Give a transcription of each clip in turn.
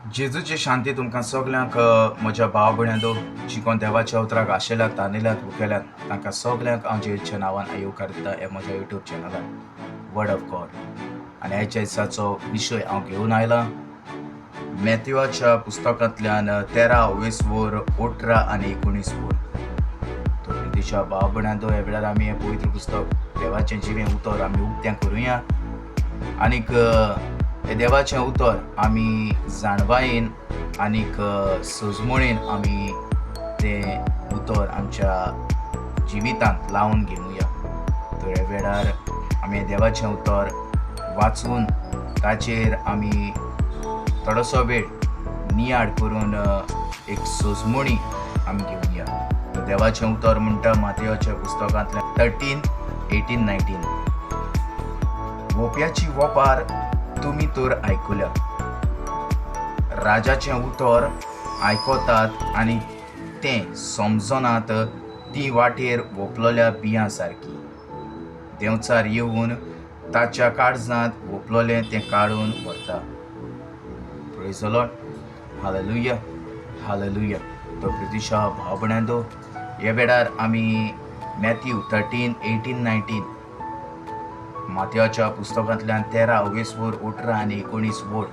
जेजूची शांती तुमकां सगल्यांक म्हज्या भाव भयणांनो जी कोण देवाच्या उतराक आशेल्यात तानेल्यात भुकेल्यात तांकां सगल्यांक हांव जेजूच्या नांवान येवकार दिता हे म्हज्या युट्यूब चॅनलार वर्ड ऑफ गॉड. आनी आयच्या दिसाचो विशय हांव घेवन आयला मॅथ्यूच्या पुस्तकांतल्यान 13 वीस वर 18 आनी 19 वर. तर प्रितीच्या भाव भयणांनो, ह्या वेळार आमी हें पवित्र पुस्तक देवाचें जिवें उतर आमी उक्तें करुया आनीक हें देवाचें उतर आमी जाणवायेन आनीक सजमणेन आमी तें उतर आमच्या जिवितांत लावन घेवया. तर ह्या वेळार आमी देवाचें उतर वाचून ताचेर आमी थोडोसो वेळ नियाळ करून एक सजमणी आमी घेवया. तर देवाचें उतर म्हणटा मातयोच्या पुस्तकांतल्यान 13 18 19, वोप्याची वोपार तुमी तर आयकुल्या. राजाचें उतर आयकतात आनी तें समजनात ती वाटेर वोपलोल्या बियां सारकी. देंवचार येवन ताच्या काळजांत वोपलोलें तें काडून व्हरता. Praise the Lord. Hallelujah, hallelujah. तो प्रितीशा भाव भयणांनो, ह्या वेळार आमी मॅथ्यू 13 18 19, मातयाच्या पुस्तकांतल्यान 13 वीस वर 18 आनी 19 वर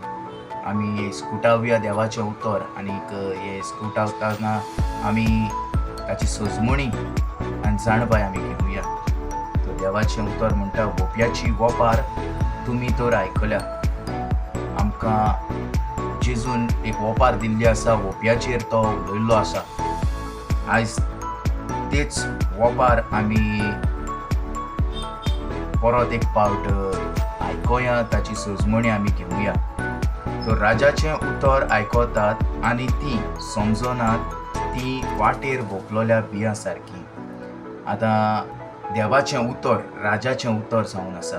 आमी स्कुटावया देवाचें उतर. आनीक हे स्कुटावतना आमी ताची सजमणी आनी जाणवाय आमी घेवया. तर देवाचें उतर म्हणटा, वोप्याची वोपार तुमी तर आयकल्या. आमकां जेजून एक वोपार दिल्ली आसा, वोप्याचेर तो उलयल्लो आसा. आयज तेच वोपार आमी परत एक पावट आयकोया, ताची सजमणी आमी घेवया. तर राजाचें उतर आयकतात आनी ती समजनात ती वाटेर वोपलोल्या बियां सारकी. आतां देवाचें उतर राजाचें उतर जावन आसा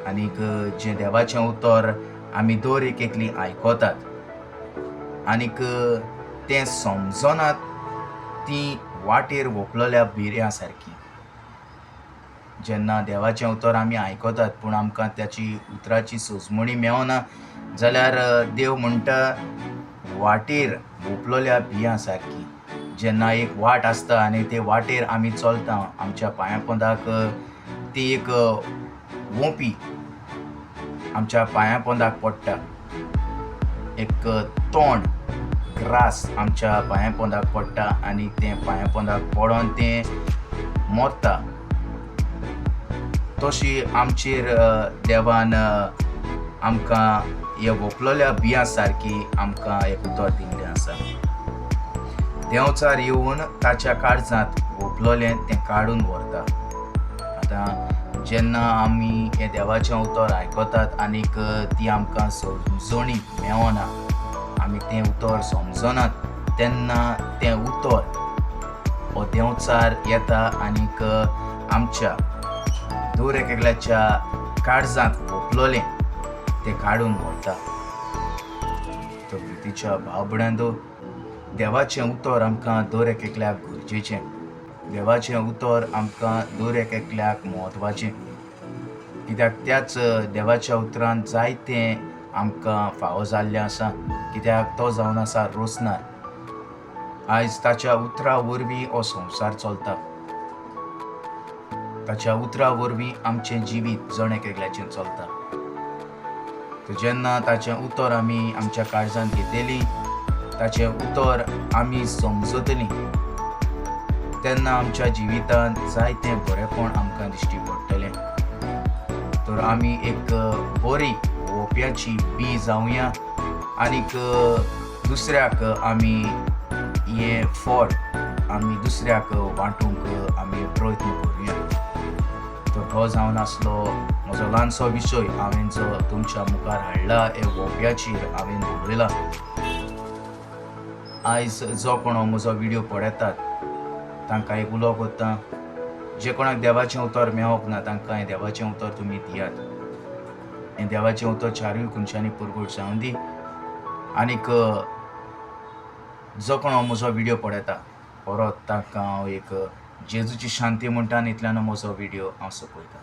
आनीक जें देवाचें उतर आमी दर एक एकली आयकतात आनीक तें समजनात ती वाटेर वोपलोल्या बिऱ्यां सारकी. जेन्ना देवाचें उतर आमी आयकतात पूण आमकां ताची उतराची सजमणी मेवना जाल्यार देव म्हणटा वाटेर वोपलोल्या बियां सारकी. जेन्ना एक वाट आसता आनी ते वाटेर आमी चलता, आमच्या पांया पोंदाक ती एक वोंपी आमच्या पांया पोंदाक पडटा, एक तोंड ग्रास आमच्या पांया पोंदाक पडटा आनी तें पांया पोंदाक पडोन तें मरता. तशी आमचेर देवान आमकां ह्या वोपलोल्या बियां सारकी आमकां एक उतर दिल्लें आसा. देंवचार येवन ताच्या काळजांत वोपलोलें तें काडून व्हरता. आतां जेन्ना आमी हें देवाचें उतर आयकतात आनीक ती आमकां समजणी मेवना, आमी तें उतर समजनात, तेन्ना तें उतर हो देंवचार येता आनीक आमच्या दर एक एकल्याच्या काळजांत वोपलोलें तें काडून व्हरता. तर प्रितीच्या भाव भयणांनो, देवाचें उतर आमकां दर एक एकल्याक गरजेचें. देवाचें उतर आमकां दर एक एकल्याक म्हत्वाचें, कित्याक त्याच देवाच्या उतरान जायतें आमकां फावो जाल्लें आसा, कित्याक तो जावन आसा रोसनार. आयज ताच्या उतरा वरवीं हो संवसार चलता. ताच्या उतरा वरवीं आमचें जिवीत जण एक एकल्याचें चलता. तर जेन्ना ताचें उतर आमी आमच्या काळजांत घेतली, ताचें उतर आमी समजतलीं, तेन्ना आमच्या जिवितांत जायतें बरेंपण आमकां दिश्टी पडटलें. तर आमी एक बरी वोप्याची बी जावया आनीक दुसऱ्याक आमी हें फळ आमी दुसऱ्याक वांटूंक आमी प्रयत्न करुया. तर हो जावन आसलो म्हजो ल्हानसो विशय हांवें जो तुमच्या मुखार हाडला, हे वोप्याचेर हांवें उलयला. आयज जो कोण म्हजो व्हिडियो पळयतात तांकां एक उलो करता, जे कोणाक देवाचें उतर मेवोंक ना तांकां हें देवाचें उतर तुमी दियात. हें देवाचें उतर चारूय खुनशांनी परगट जावं दी. आनीक जो कोण म्हजो व्हिडियो पळयता परत तांकां हांव एक जेजूची शांती म्हणटा आनी इतल्यान म्हजो व्हिडियो हांव सोंपयतां.